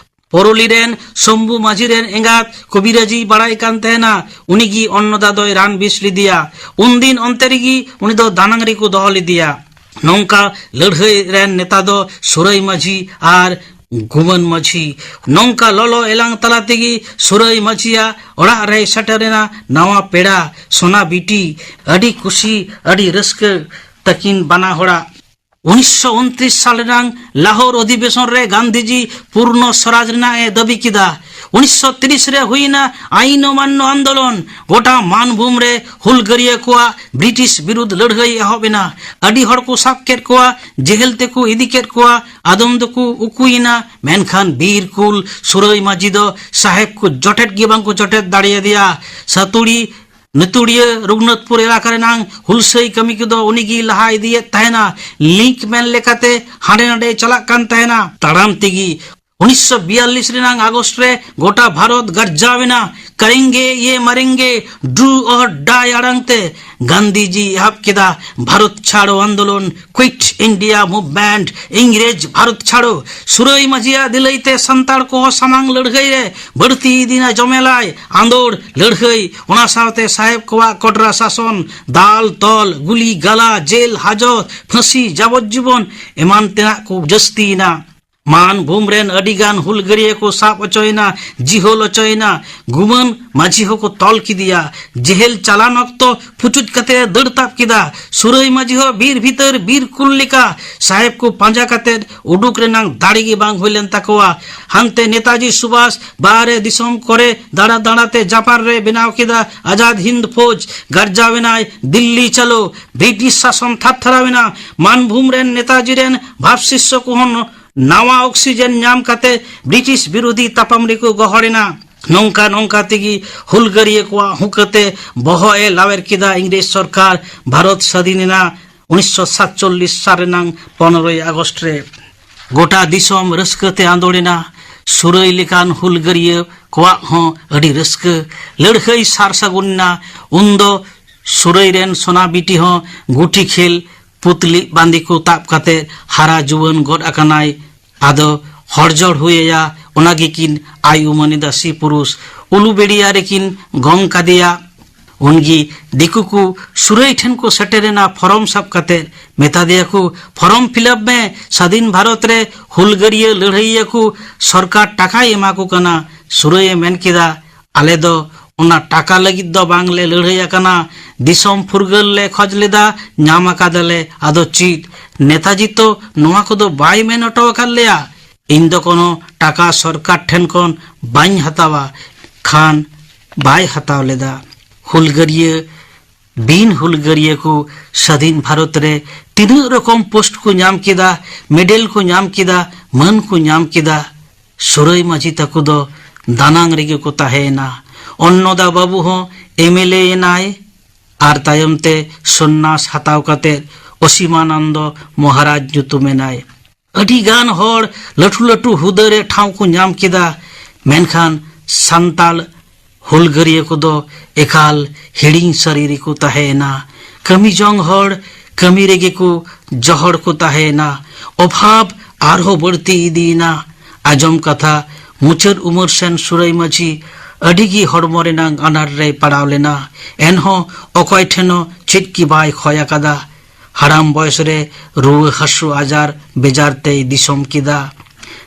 ᱯᱚᱨᱚᱞᱤ ᱨᱮᱱ ᱥᱚᱢᱵᱷᱩ ᱢᱟᱹᱡᱷᱤ ᱨᱮᱱ ᱮᱸᱜᱟᱛ ᱠᱚᱵᱤᱨᱟᱡᱤᱭ ᱵᱟᱲᱟᱭ ᱠᱟᱱ ᱛᱟᱦᱮᱱᱟ᱾ ᱩᱱᱤᱜᱮ ᱚᱱᱱᱚᱫᱟ ᱫᱚᱭ ᱨᱟᱱ ᱵᱮᱥ ᱞᱮᱫᱮᱭᱟ᱾ ᱩᱱᱫᱤᱱ ᱚᱱᱛᱮ ᱨᱮᱜᱮ ᱩᱱᱤ ᱫᱚ ᱫᱟᱱᱟᱝ ᱨᱮᱠᱚ ᱫᱚᱦᱚ ᱞᱮᱫᱮᱭᱟ᱾ ᱱᱚᱝᱠᱟ ᱞᱟᱹᱲᱦᱟᱹᱭ ᱨᱮᱱ ᱱᱮᱛᱟ ᱫᱚ ᱥᱩᱨᱟᱹᱭ ᱢᱟᱹᱡᱷᱤ ᱟᱨ ᱜᱩᱢᱟᱹᱱ ᱢᱟᱹᱡᱷᱤ᱾ ᱱᱚᱝᱠᱟ ᱞᱚᱞᱚ ᱮᱞᱟᱝ ᱛᱟᱞᱟ ᱛᱮᱜᱮ ᱥᱩᱨᱟᱹᱭ ᱢᱟᱹᱡᱷᱤᱭᱟᱜ ᱚᱲᱟᱜ ᱨᱮᱭ ᱥᱮᱴᱮᱨᱮᱱᱟ ᱱᱟᱣᱟ ᱯᱮᱲᱟ ᱥᱳᱱᱟ ᱵᱤᱴᱤ᱾ ᱟᱹᱰᱤ ᱠᱩᱥᱤ, ᱟᱹᱰᱤ ᱨᱟᱹᱥᱠᱟᱹ ᱛᱟᱹᱠᱤᱱ ᱵᱟᱱᱟ ᱦᱚᱲᱟᱜ᱾ ᱩᱱᱤᱥᱥᱚ ᱩᱱᱛᱨᱤᱥ ᱥᱟᱞ ᱨᱮᱱᱟᱝ ᱞᱟᱦᱳᱨ ᱚᱫᱷᱤᱵᱮᱥᱚᱱ ᱨᱮ ᱜᱟᱱᱫᱷᱤᱡᱤ ᱯᱩᱨᱱᱚ ᱥᱚᱨᱟᱡᱽ ᱨᱮᱱᱟᱜ ᱮ ᱫᱟᱹᱵᱤ ᱠᱮᱫᱟ᱾ ᱩᱱᱤᱥᱥᱚ ᱛᱤᱨᱤᱥ ᱨᱮ ᱦᱩᱭᱮᱱᱟ ᱟᱭᱤᱱ ᱚᱢᱟᱱᱱᱚ ᱟᱱᱫᱳᱞᱚᱱ᱾ ᱜᱚᱴᱟ ᱢᱟᱱᱵᱷᱩᱢ ᱨᱮ ᱦᱩᱞᱜᱟᱹᱨᱤᱭᱟᱹ ᱠᱚᱣᱟᱜ ᱵᱨᱤᱴᱤᱥ ᱵᱤᱨᱩᱫᱷ ᱞᱟᱹᱲᱦᱟᱹᱭ ᱮᱦᱚᱵ ᱮᱱᱟ᱾ ᱟᱹᱰᱤ ᱦᱚᱲ ᱠᱚ ᱥᱟᱵ ᱠᱮᱫ ᱠᱚᱣᱟ, ᱡᱮᱦᱮᱞ ᱛᱮᱠᱚ ᱤᱫᱤ ᱠᱮᱫ ᱠᱚᱣᱟ, ᱟᱫᱚᱢ ᱫᱚᱠᱚ ᱩᱠᱩᱭᱮᱱᱟ᱾ ᱢᱮᱱᱠᱷᱟᱱ ᱵᱤᱨ ᱠᱩᱞ ᱥᱩᱨᱟᱹᱭ ᱢᱟᱹᱡᱷᱤ ᱫᱚ ᱥᱟᱦᱮᱵᱽ ᱠᱚ ᱡᱚᱴᱮᱫ ᱜᱮ ᱵᱟᱝ ᱠᱚ ᱡᱚᱴᱮᱫ ᱫᱟᱲᱮᱭᱟᱫᱮᱭᱟ᱾ ᱥᱟᱹᱛᱩᱲᱤ ᱱᱤᱛᱩᱲᱤᱭᱟᱹ ᱨᱚᱜᱷᱩᱱᱟᱛᱷᱯᱩᱨ ᱮᱞᱟᱠᱟ ᱨᱮᱱᱟᱝ ᱦᱩᱞᱥᱟᱹᱭ ᱠᱟᱹᱢᱤ ᱠᱚᱫᱚ ᱩᱱᱤᱜᱮ ᱞᱟᱦᱟ ᱤᱫᱤᱭᱮᱫ ᱛᱟᱦᱮᱱᱟ᱾ ᱞᱤᱝᱠ ᱢᱮᱱ ᱞᱮᱠᱟᱛᱮ ᱦᱟᱸᱰᱮ ᱱᱟᱰᱮ ᱪᱟᱞᱟᱜ ᱠᱟᱱ ᱛᱟᱦᱮᱱᱟ ᱛᱟᱲᱟᱢ ᱛᱮᱜᱮ᱾ ᱩᱱᱤᱥᱥᱚ ᱵᱤᱭᱟᱞᱞᱤᱥ ᱨᱮᱱᱟᱝ ᱟᱜᱚᱥᱴ ᱨᱮ ᱜᱚᱴᱟ ᱵᱷᱟᱨᱚᱛ ᱜᱟᱨᱡᱟᱣ ᱮᱱᱟ᱾ ᱠᱟᱨᱮᱝᱜᱮ ᱭᱮ ᱢᱟᱨᱮᱝᱜᱮ, ᱰᱩ ᱚᱨ ᱰᱟᱭ ᱟᱲᱟᱝ ᱛᱮ ᱜᱟᱱᱫᱷᱤᱡᱤ ᱮᱦᱚᱵ ᱠᱮᱫᱟ ᱵᱷᱟᱨᱚᱛ ᱪᱷᱟᱲᱚ ᱟᱱᱫᱳᱞᱚᱱ, ᱠᱩᱭᱤᱴ ᱤᱱᱰᱤᱭᱟ ᱢᱩᱵᱷᱢᱮᱱᱴ, ᱤᱝᱨᱮᱡᱽ ᱵᱷᱟᱨᱚᱛ ᱪᱷᱟᱲᱚ᱾ ᱥᱩᱨᱟᱹᱭ ᱢᱟᱹᱡᱷᱤᱭᱟᱜ ᱫᱤᱞᱟᱹᱭ ᱛᱮ ᱥᱟᱱᱛᱟᱲ ᱠᱚᱦᱚᱸ ᱥᱟᱢᱟᱝ ᱞᱟᱹᱲᱦᱟᱹᱭ ᱨᱮ ᱵᱟᱹᱲᱛᱤ ᱤᱫᱤᱱᱟ ᱡᱚᱢᱮᱞᱟᱭ, ᱟᱸᱫᱳᱲ, ᱞᱟᱹᱲᱦᱟᱹᱭ, ᱚᱱᱟ ᱥᱟᱶᱛᱮ ᱥᱟᱦᱮᱵᱽ ᱠᱚᱣᱟᱜ ᱠᱚᱰᱨᱟ ᱥᱟᱥᱚᱱ, ᱫᱟᱞ, ᱛᱚᱞ, ᱜᱩᱞᱤ, ᱜᱟᱞᱟ, ᱡᱮᱞ, ᱦᱟᱡᱚᱛ, ᱯᱷᱟᱹᱥᱤ, ᱡᱟᱵᱚᱡᱡᱤᱵᱚᱱ ᱮᱢᱟᱱ ᱛᱮᱱᱟᱜ ᱠᱚ ᱡᱟᱹᱥᱛᱤᱭᱮᱱᱟ᱾ ᱢᱟᱱᱵᱷᱩᱢ ᱨᱮᱱ ᱟᱹᱰᱤ ᱜᱟᱱ ᱦᱩᱞᱜᱟᱹᱨᱤᱭᱟᱹ ᱠᱚ ᱥᱟᱵ ᱚᱪᱚᱭᱮᱱᱟ, ᱡᱤᱦᱳᱞ ᱚᱪᱚᱭᱮᱱᱟ᱾ ᱜᱩᱢᱟᱹᱱ ᱢᱟᱹᱡᱷᱤ ᱦᱚᱸᱠᱚ ᱛᱚᱞ ᱠᱮᱫᱮᱭᱟ᱾ ᱡᱮᱦᱮᱞ ᱪᱟᱞᱟᱱ ᱚᱠᱛᱚ ᱯᱩᱪᱩᱡ ᱠᱟᱛᱮ ᱫᱟᱹᱲ ᱛᱟᱵ ᱠᱮᱫᱟ᱾ ᱥᱩᱨᱟᱹᱭ ᱢᱟᱹᱡᱷᱤ ᱦᱚᱸ ᱵᱤᱨ ᱵᱷᱤᱛᱟᱹᱨ ᱵᱤᱨ ᱠᱩᱞ ᱞᱮᱠᱟ ᱥᱟᱦᱮᱵ ᱠᱚ ᱯᱟᱸᱡᱟ ᱠᱟᱛᱮ ᱩᱰᱩᱠ ᱨᱮᱱᱟᱝ ᱫᱟᱲᱮ ᱜᱮ ᱵᱟᱝ ᱦᱩᱭ ᱞᱮᱱ ᱛᱟᱠᱚᱣᱟ᱾ ᱦᱟᱱᱛᱮ ᱱᱮᱛᱟᱡᱤ ᱥᱩᱵᱷᱟᱥ ᱵᱟᱦᱨᱮ ᱫᱤᱥᱚᱢ ᱠᱚᱨᱮ ᱫᱟᱬᱟ ᱫᱟᱬᱟ ᱛᱮ ᱡᱟᱯᱟᱱ ᱨᱮ ᱵᱮᱱᱟᱣ ᱠᱮᱫᱟ ᱟᱡᱟᱫ ᱦᱤᱱᱫ ᱯᱷᱳᱡᱽ᱾ ᱜᱟᱨᱡᱟᱣ ᱮᱱᱟᱭ ᱫᱤᱞᱞᱤ ᱪᱟᱞᱳ᱾ ᱵᱨᱤᱴᱤᱥ ᱥᱟᱥᱚᱱ ᱛᱷᱟᱨ ᱛᱷᱟᱨᱟᱣ ᱮᱱᱟ᱾ ᱢᱟᱱᱵᱷᱩᱢ ᱨᱮᱱ ᱱᱮᱛᱟᱡᱤ ᱨᱮᱱ ᱵᱷᱟᱵᱽ ᱥᱤᱥᱥᱚ ᱠᱚᱦᱚᱸ ᱱᱟᱣᱟ ᱚᱠᱥᱤᱡᱮᱱ ᱧᱟᱢ ᱠᱟᱛᱮ ᱵᱨᱤᱴᱤᱥ ᱵᱤᱨᱳᱫᱷᱤ ᱛᱟᱯᱟᱢ ᱨᱮᱠᱚ ᱜᱚᱦᱚᱲ ᱮᱱᱟ᱾ ᱱᱚᱝᱠᱟ ᱱᱚᱝᱠᱟ ᱛᱮᱜᱮ ᱦᱩᱞᱜᱟᱹᱨᱤᱭᱟᱹ ᱠᱚᱣᱟᱜ ᱦᱩᱠᱟᱹᱛᱮ ᱵᱚᱦᱚᱜ ᱮ ᱞᱟᱣᱮᱨ ᱠᱮᱫᱟ ᱤᱝᱨᱮᱡᱽ ᱥᱚᱨᱠᱟᱨ᱾ ᱵᱷᱟᱨᱚᱛ ᱥᱟᱹᱫᱷᱤᱱ ᱮᱱᱟ ᱩᱱᱤᱥᱥᱚ ᱥᱟᱛᱪᱚᱞᱞᱤᱥ ᱥᱟᱞ ᱨᱮᱱᱟᱝ ᱯᱚᱱᱨᱚᱭ ᱟᱜᱚᱥᱴ ᱨᱮ᱾ ᱜᱚᱴᱟ ᱫᱤᱥᱚᱢ ᱨᱟᱹᱥᱠᱟᱹ ᱛᱮ ᱟᱸᱫᱳᱲ ᱮᱱᱟ᱾ ᱥᱩᱨᱟᱹᱭ ᱞᱮᱠᱟᱱ ᱦᱩᱞᱜᱟᱹᱨᱤᱭᱟᱹ ᱠᱚᱣᱟᱜ ᱦᱚᱸ ᱟᱹᱰᱤ ᱨᱟᱹᱥᱠᱟᱹ᱾ ᱞᱟᱹᱲᱦᱟᱹᱭ ᱥᱟᱨ ᱥᱟᱹᱜᱩᱱ ᱮᱱᱟ᱾ ᱩᱱᱫᱚ ᱥᱩᱨᱟᱹᱭ ᱨᱮᱱ ᱥᱚᱱᱟ ᱵᱤᱴᱤ ᱦᱚᱸ ᱜᱩᱴᱷᱤ ᱠᱷᱮᱞ ᱯᱩᱛᱞᱤ ᱵᱟᱸᱫᱤ ᱠᱚ ᱛᱟᱵ ᱠᱟᱛᱮ ᱦᱟᱨᱟ ᱡᱩᱣᱟᱹᱱ ᱜᱚᱫ ᱟᱠᱟᱱᱟᱭ᱾ ᱟᱫᱚ ᱦᱚᱲᱡᱚᱲ ᱦᱩᱭ ᱟᱭᱟ, ᱚᱱᱟ ᱜᱮᱠᱤᱱ ᱟᱭ ᱩᱢᱟᱹᱱ ᱮᱫᱟ ᱥᱤ ᱯᱩᱨᱩᱥ᱾ ᱩᱞᱩᱵᱮᱲᱤᱭᱟ ᱨᱮᱠᱤᱱ ᱜᱚᱝ ᱠᱟᱫᱮᱭᱟ᱾ ᱩᱱᱜᱮ ᱫᱤᱠᱩ ᱠᱚ ᱥᱩᱨᱟᱹᱭ ᱴᱷᱮᱱ ᱠᱚ ᱥᱮᱴᱮᱨᱮᱱᱟ ᱯᱷᱚᱨᱚᱢ ᱥᱟᱵ ᱠᱟᱛᱮ᱾ ᱢᱮᱛᱟ ᱫᱮᱭᱟ ᱠᱚ, "ᱯᱷᱚᱨᱚᱢ ᱯᱷᱤᱞᱟᱯ ᱢᱮ, ᱥᱟᱫᱷᱤᱱ ᱵᱷᱟᱨᱚᱛ ᱨᱮ ᱦᱩᱞᱜᱟᱹᱨᱤᱭᱟᱹ ᱞᱟᱹᱲᱦᱟᱹᱭᱤᱭᱟᱹ ᱠᱚ ᱥᱚᱨᱠᱟᱨ ᱴᱟᱠᱟᱭ ᱮᱢᱟ ᱠᱚ ᱠᱟᱱᱟ᱾" ᱥᱩᱨᱟᱹᱭᱮ ᱢᱮᱱ ᱠᱮᱫᱟ, "ᱟᱞᱮ ᱫᱚ ᱚᱱᱟ ᱴᱟᱠᱟ ᱞᱟᱹᱜᱤᱫ ᱫᱚ ᱵᱟᱝ ᱞᱮ ᱞᱟᱹᱲᱦᱟᱹᱭ ᱟᱠᱟᱱᱟ, ᱫᱤᱥᱚᱢ ᱯᱷᱩᱨᱜᱟᱹᱞ ᱞᱮ ᱠᱷᱚᱡᱽ ᱞᱮᱫᱟ, ᱧᱟᱢ ᱟᱠᱟᱫᱟᱞᱮ᱾ ᱟᱫᱚ ᱪᱮᱫ? ᱱᱮᱛᱟᱡᱤ ᱛᱚ ᱱᱚᱣᱟ ᱠᱚᱫᱚ ᱵᱟᱭ ᱢᱮᱱ ᱦᱚᱴᱚ ᱟᱠᱟᱫ ᱞᱮᱭᱟ᱾ ᱤᱧ ᱫᱚ ᱠᱳᱱᱳ ᱴᱟᱠᱟ ᱥᱚᱨᱠᱟᱨ ᱴᱷᱮᱱ ᱠᱷᱚᱱ ᱵᱟᱹᱧ ᱦᱟᱛᱟᱣᱟ᱾" ᱠᱷᱟᱱ ᱵᱟᱭ ᱦᱟᱛᱟᱣ ᱞᱮᱫᱟ᱾ ᱦᱩᱞᱜᱟᱹᱨᱤᱭᱟᱹ, ᱵᱤᱱ ᱦᱩᱞᱜᱟᱹᱨᱤᱭᱟᱹ ᱠᱚ ᱥᱟᱹᱫᱷᱤᱱ ᱵᱷᱟᱨᱚᱛ ᱨᱮ ᱛᱤᱱᱟᱹᱜ ᱨᱚᱠᱚᱢ ᱯᱳᱥᱴ ᱠᱚ ᱧᱟᱢ ᱠᱮᱫᱟ, ᱢᱮᱰᱮᱞ ᱠᱚ ᱧᱟᱢ ᱠᱮᱫᱟ, ᱢᱟᱹᱱ ᱠᱚ ᱧᱟᱢ ᱠᱮᱫᱟ᱾ ᱥᱩᱨᱟᱹᱭ ᱢᱟᱹᱡᱷᱤ ᱛᱟᱠᱚ ᱫᱚ ᱫᱟᱱᱟᱝ ᱨᱮᱜᱮ ᱠᱚ ᱛᱟᱦᱮᱸᱭᱮᱱᱟ᱾ ᱚᱱᱱᱚᱫᱟ ᱵᱟᱹᱵᱩ ᱦᱚᱸ ᱮᱢ ᱮᱞ ᱮ ᱮᱱᱟᱭ ᱟᱨ ᱛᱟᱭᱚᱢ ᱛᱮ ᱥᱚᱱᱱᱟᱥ ᱦᱟᱛᱟᱣ ᱠᱟᱛᱮ ᱚᱥᱤᱢᱟᱱᱟᱱᱫᱚ ᱢᱚᱦᱟᱨᱟᱡᱽ ᱧᱩᱛᱩᱢ ᱮᱱᱟᱭ᱾ ᱟᱹᱰᱤ ᱜᱟᱱ ᱦᱚᱲ ᱞᱟᱹᱴᱩ ᱞᱟᱹᱴᱩ ᱦᱩᱫᱟᱹ ᱨᱮ ᱴᱷᱟᱶ ᱠᱚ ᱧᱟᱢ ᱠᱮᱫᱟ, ᱢᱮᱱᱠᱷᱟᱱ ᱥᱟᱱᱛᱟᱲ ᱦᱩᱞᱜᱟᱹᱨᱤᱭᱟᱹ ᱠᱚᱫᱚ ᱮᱠᱟᱞ ᱦᱤᱲᱤᱧ ᱥᱟᱹᱨᱤ ᱨᱮᱠᱚ ᱛᱟᱦᱮᱸᱭᱮᱱᱟ᱾ ᱠᱟᱹᱢᱤ ᱡᱚᱝ ᱦᱚᱲ ᱠᱟᱹᱢᱤ ᱨᱮᱜᱮ ᱠᱚ ᱡᱚᱦᱚᱲ ᱠᱚ ᱛᱟᱦᱮᱸᱭᱮᱱᱟ᱾ ᱚᱵᱷᱟᱵᱽ ᱟᱨᱦᱚᱸ ᱵᱟᱹᱲᱛᱤ ᱤᱫᱤᱭᱮᱱᱟ᱾ ᱟᱸᱡᱚᱢ ᱠᱟᱛᱷᱟ, ᱢᱩᱪᱟᱹᱫ ᱩᱢᱮᱨ ᱥᱮᱱ ᱥᱩᱨᱟᱹᱭ ᱢᱟᱹᱡᱷᱤ ᱟᱹᱰᱤ ᱜᱮ ᱦᱚᱲᱢᱚ ᱨᱮᱱᱟᱝ ᱟᱱᱟᱴ ᱨᱮᱭ ᱯᱟᱲᱟᱣ ᱞᱮᱱᱟ᱾ ᱮᱱᱦᱚᱸ ᱚᱠᱚᱭ ᱴᱷᱮᱱ ᱦᱚᱸ ᱪᱮᱫ ᱜᱮ ᱵᱟᱭ ᱠᱷᱚᱭ ᱟᱠᱟᱫᱟ᱾ ᱦᱟᱲᱟᱢ ᱵᱚᱭᱚᱥ ᱨᱮ ᱨᱩᱣᱟᱹ ᱦᱟᱹᱥᱩ ᱟᱡᱟᱨ ᱵᱮᱡᱟᱨ ᱛᱮᱭ ᱫᱤᱥᱚᱢ ᱠᱮᱫᱟ᱾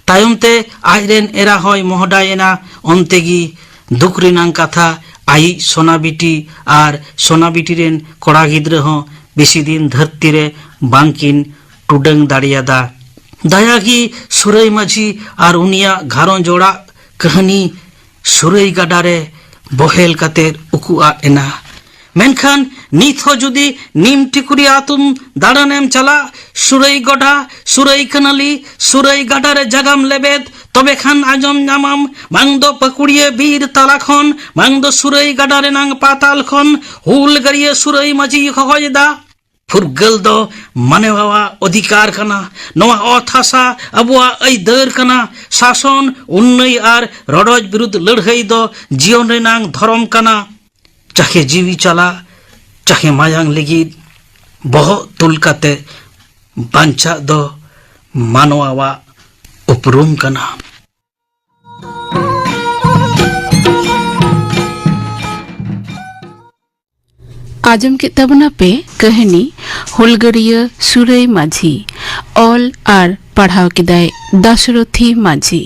ᱛᱟᱭᱚᱢ ᱛᱮ ᱟᱡ ᱨᱮᱱ ᱮᱨᱟ ᱦᱚᱸᱭ ᱢᱚᱦᱰᱟᱭᱮᱱᱟ᱾ ᱚᱱᱛᱮ ᱜᱮ ᱫᱩᱠ ᱨᱮᱱᱟᱝ ᱠᱟᱛᱷᱟ, ᱟᱭᱤᱡ ᱥᱚᱱᱟ ᱵᱤᱴᱤ ᱟᱨ ᱥᱚᱱᱟ ᱵᱤᱴᱤ ᱨᱮᱱ ᱠᱚᱲᱟ ᱜᱤᱫᱽᱨᱟᱹ ᱦᱚᱸ ᱵᱮᱥᱤ ᱫᱤᱱ ᱫᱷᱟᱹᱨᱛᱤ ᱨᱮ ᱵᱟᱝᱠᱤᱱ ᱴᱩᱰᱟᱹᱝ ᱫᱟᱲᱮᱭᱟᱫᱟ᱾ ᱫᱟᱭᱟ ᱜᱮ ᱥᱩᱨᱟᱹᱭ ᱢᱟᱹᱡᱷᱤ ᱟᱨ ᱩᱱᱤᱭᱟᱜ ᱜᱷᱟᱨᱚᱸᱡᱽ ᱚᱲᱟᱜ ᱠᱟᱹᱦᱱᱤ ᱥᱩᱨᱟᱹᱭ ᱜᱟᱰᱟ ᱨᱮ ᱵᱚᱦᱮᱞ ᱠᱟᱛᱮ ᱩᱠᱩ ᱟᱫ ᱮᱱᱟ᱾ ᱢᱮᱱᱠᱷᱟᱱ ᱱᱤᱛ ᱦᱚᱸ ᱡᱩᱫᱤ ᱱᱤᱢ ᱴᱤᱠᱩᱨᱤ ᱟᱹᱛᱩᱢ ᱫᱟᱬᱟᱱᱮᱢ ᱪᱟᱞᱟᱜ, ᱥᱩᱨᱟᱹᱭ ᱜᱚᱰᱟ, ᱥᱩᱨᱟᱹᱭ ᱠᱟᱹᱱᱟᱹᱞᱤ, ᱥᱩᱨᱟᱹᱭ ᱜᱟᱰᱟ ᱨᱮ ᱡᱟᱜᱟᱢ ᱞᱮᱵᱮᱫ, ᱛᱚᱵᱮ ᱠᱷᱟᱱ ᱟᱸᱡᱚᱢ ᱧᱟᱢᱟᱢ, ᱵᱟᱝ ᱫᱚ ᱯᱟᱹᱠᱩᱲᱤᱭᱟᱹ ᱵᱤᱨ ᱛᱟᱞᱟ ᱠᱷᱚᱱ, ᱵᱟᱝ ᱫᱚ ᱥᱩᱨᱟᱹᱭ ᱜᱟᱰᱟ ᱨᱮᱱᱟᱝ ᱯᱟᱛᱟᱞ ᱠᱷᱚᱱ ᱦᱩᱞᱜᱟᱹᱨᱤᱭᱟᱹ ᱥᱩᱨᱟᱹᱭ ᱢᱟᱹᱡᱷᱤᱭ ᱦᱚᱦᱚᱭᱮᱫᱟ᱾ ᱯᱷᱩᱨᱜᱟᱹᱞ ᱫᱚ ᱢᱟᱱᱣᱟᱣᱟᱜ ᱚᱫᱷᱤᱠᱟᱨ ᱠᱟᱱᱟ᱾ ᱱᱚᱣᱟ ᱚᱛ ᱦᱟᱥᱟ ᱟᱵᱚᱣᱟᱜ ᱟᱹᱭᱫᱟᱹᱨ ᱠᱟᱱᱟ᱾ ᱥᱟᱥᱚᱱ, ᱩᱱᱱᱟᱹᱭ ᱟᱨ ᱨᱚᱰᱚᱡ ᱵᱤᱨᱩᱫᱷ ᱞᱟᱹᱲᱦᱟᱹᱭ ᱫᱚ ᱡᱤᱭᱚᱱ ᱨᱮᱱᱟᱝ ᱫᱷᱚᱨᱚᱢ ᱠᱟᱱᱟ᱾ ᱪᱟᱦᱮ ᱡᱤᱣᱤ ᱪᱟᱞᱟᱜ, ᱪᱟᱦᱮ ᱢᱟᱭᱟᱝ ᱞᱟᱹᱜᱤᱫ ᱵᱚᱦᱚᱜ ᱛᱩᱞ ᱠᱟᱛᱮ ᱵᱟᱧᱪᱟᱜ ᱫᱚ ᱢᱟᱱᱣᱟᱣᱟᱜ ᱩᱯᱨᱩᱢ ᱠᱟᱱᱟ᱾ ᱟᱸᱡᱚᱢ ᱠᱮᱫ ᱛᱟᱵᱚᱱᱟ ᱯᱮ ᱠᱟᱹᱦᱱᱤ ᱦᱩᱞᱜᱟᱹᱨᱤᱭᱟᱹ ᱥᱩᱨᱟᱹᱭ ᱢᱟᱹᱡᱷᱤ᱾ ᱚᱞ ᱟᱨ ᱯᱟᱲᱦᱟᱣ ᱠᱮᱫᱟᱭ ᱫᱟᱥᱨᱚᱛᱷᱤ ᱢᱟᱹᱡᱷᱤ᱾